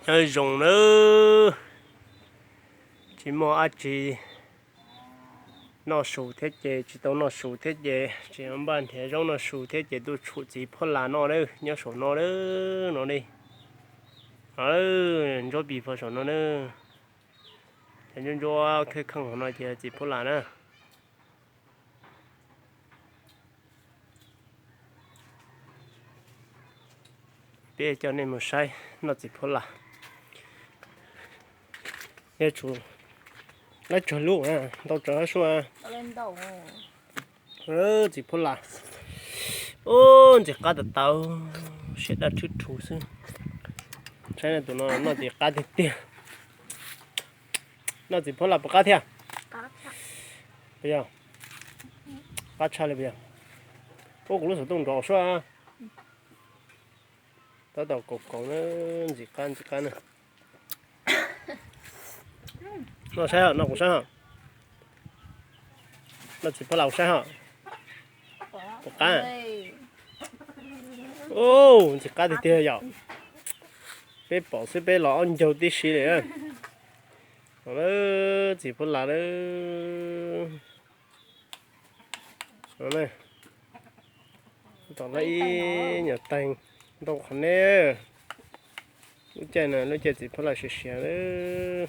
Nyob zoo nawb, tsis muaj dab tsi noj su thiab ces tsis tau noj su thiab ces tsis npaj nrhiav zaub noj su thiab ces tuaj tshum txiv phuab las noj nawb, nyob saum no nawb, no li. Ntsuab pis pho saum no nawb, cov ntsuab ntsuab khawb kheej hauv no ces txiv phuab las na. Peb coj nej mus saib noj txiv phuab las. Yuav tsum laib tsawg lub, ntau tsawg sua. Txiv phuab las, ub, ntxim qab tas tas, siab daj rhwb rhuv xwb. Saib tus no noj txiv qab tiag tiag. Noj txiv phuab las puas qab thiab? Puas yog? Qab tshaj li puas yog? Ub, kuv lub xov tooj nrov sua. Tab tom kaus kaus na, ntxim qab ntxim qab na. Noj saib, noj kuv saib os. Noj txiv phuab las kuv saib os. Puas qab? Ub, ntxim qab tiag tiag yom. Peb pom xwb peb los ob ncaug tib si li. Txiv phuab las lawm. Tom lawm ib nyuag teeg ntau qhov ne. Lub caij no lub caij txiv phuab las siav siav lawm.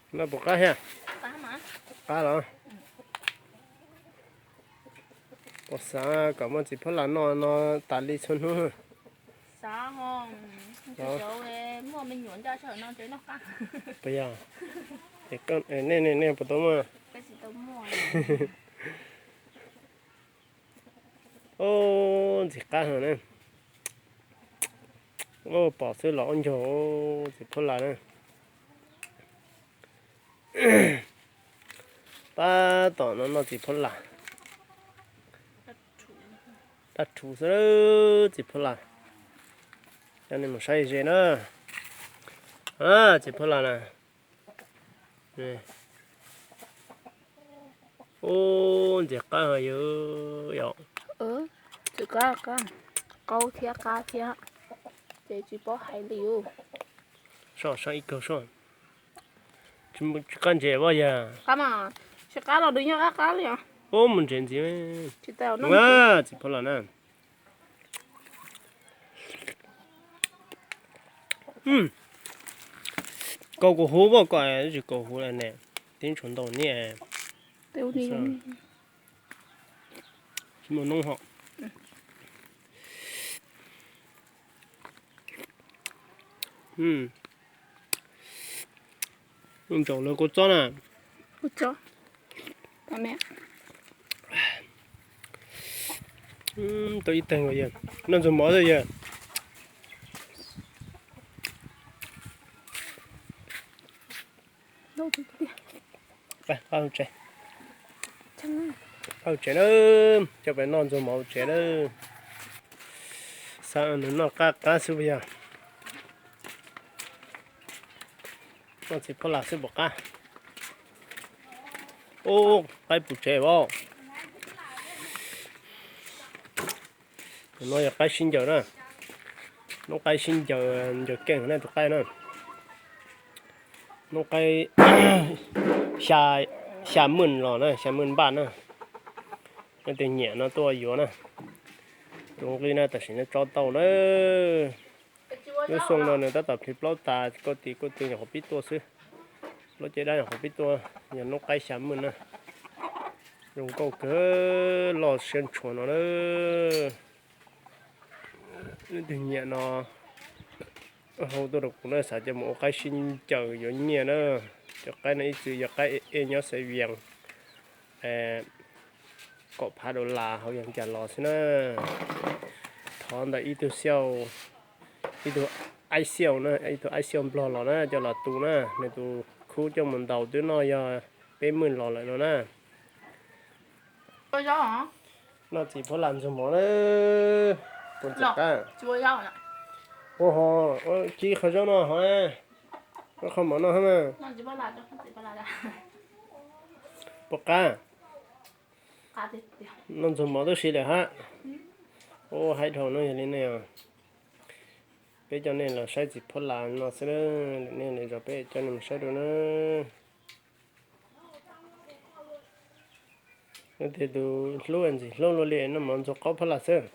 Noj puas qab thiab? Qab los? Puas xav kom muaj txiv phuab las noj no tas li txhua hnub? Puas yog? Nej puas tau muaj? Ub, ntxim qab heev na. Ub, pom xwb los ob ncaug txiv phuab las na. Tab tom no noj txiv phuab las. Daj rhuv xwb txiv phuab las. Coj nej mus saib ze na. Txiv phuab las na. Ub, ntxim qab heev yom. Qaub thiab qab thiab, ces tsis paub hais li. Soj soj ib kaug soj. Tsis qab ntses pob yog? Tsis qab los nws yeej qab qab li os. Ub, mus ntses ntxiv. Txiv phuab las na. Kaus kuv huv pob koj tsis kaus huv li ne, tib tshuav ntau niaj. Tsis muaj noob hos. Ntsaum lawv kua txob na. Tau ib teeg yog, noj ntxuag mov xwb yog. Pab hauv tsev, pab hauv tsev na, coj peb noj ntxuag mov hauv tsev na. Xav nws noj qab qab xwb puas yog? Noj txiv phuab las xwb puas qab? Ub, qaib puv tsev as. Tus no yog qaib sib ncaws na. Noob qaib sib ncaws, ncaws keej na tus qaib na. Noob qaib xya, xya mwj los na, xya mwj npaj na. Leej twg nyiam no tuaj yuav na. Tus nqi na tam sim no tso tau na. Lub xyoo no nws tab tom plhis plaub tas, kuj tis kuj tis nyuam qhuav pib tuaj xwb. Plaub ceg dab nyuam qhuav pib tuaj, yog noob qaib xya mwj na. Zoo nkauj kawg, loj siab ntshua no na. Leej twg nyiam no hu tuaj rau kuv na, xav coj mus ua qaib sib ncaws yuav nyiaj na. Cov qaib no ib txwm yog qaib ej nyob Xeev Vias, kaum phav dollar hauv Vias Cas los xwb na. Thov ntawm ib tug xiauj, ib tug aib xiauj na, ib tug aib xiauj Nplog los na coj los tu na, nws tus khub coj mus ntaus twb noj yog peb mwj los lawm no na. Noj txiv phuab las ntxuag mov na. Puas ntxim qab? Ua ho, ua kib qhov zaub no ho, ua qhov mov no hab na. Puas qab? Noj ntxuag mov tub si lawm hab. Ua haib dhau no yog li ne os. Peb coj nej los saib txiv phuab las no xwb na, nej lwm zaus peb coj nej mus saib dua na. Nws tias tus hlub ntxim hlub luaj li, noj mov ntxuag qaub phuab las xwb.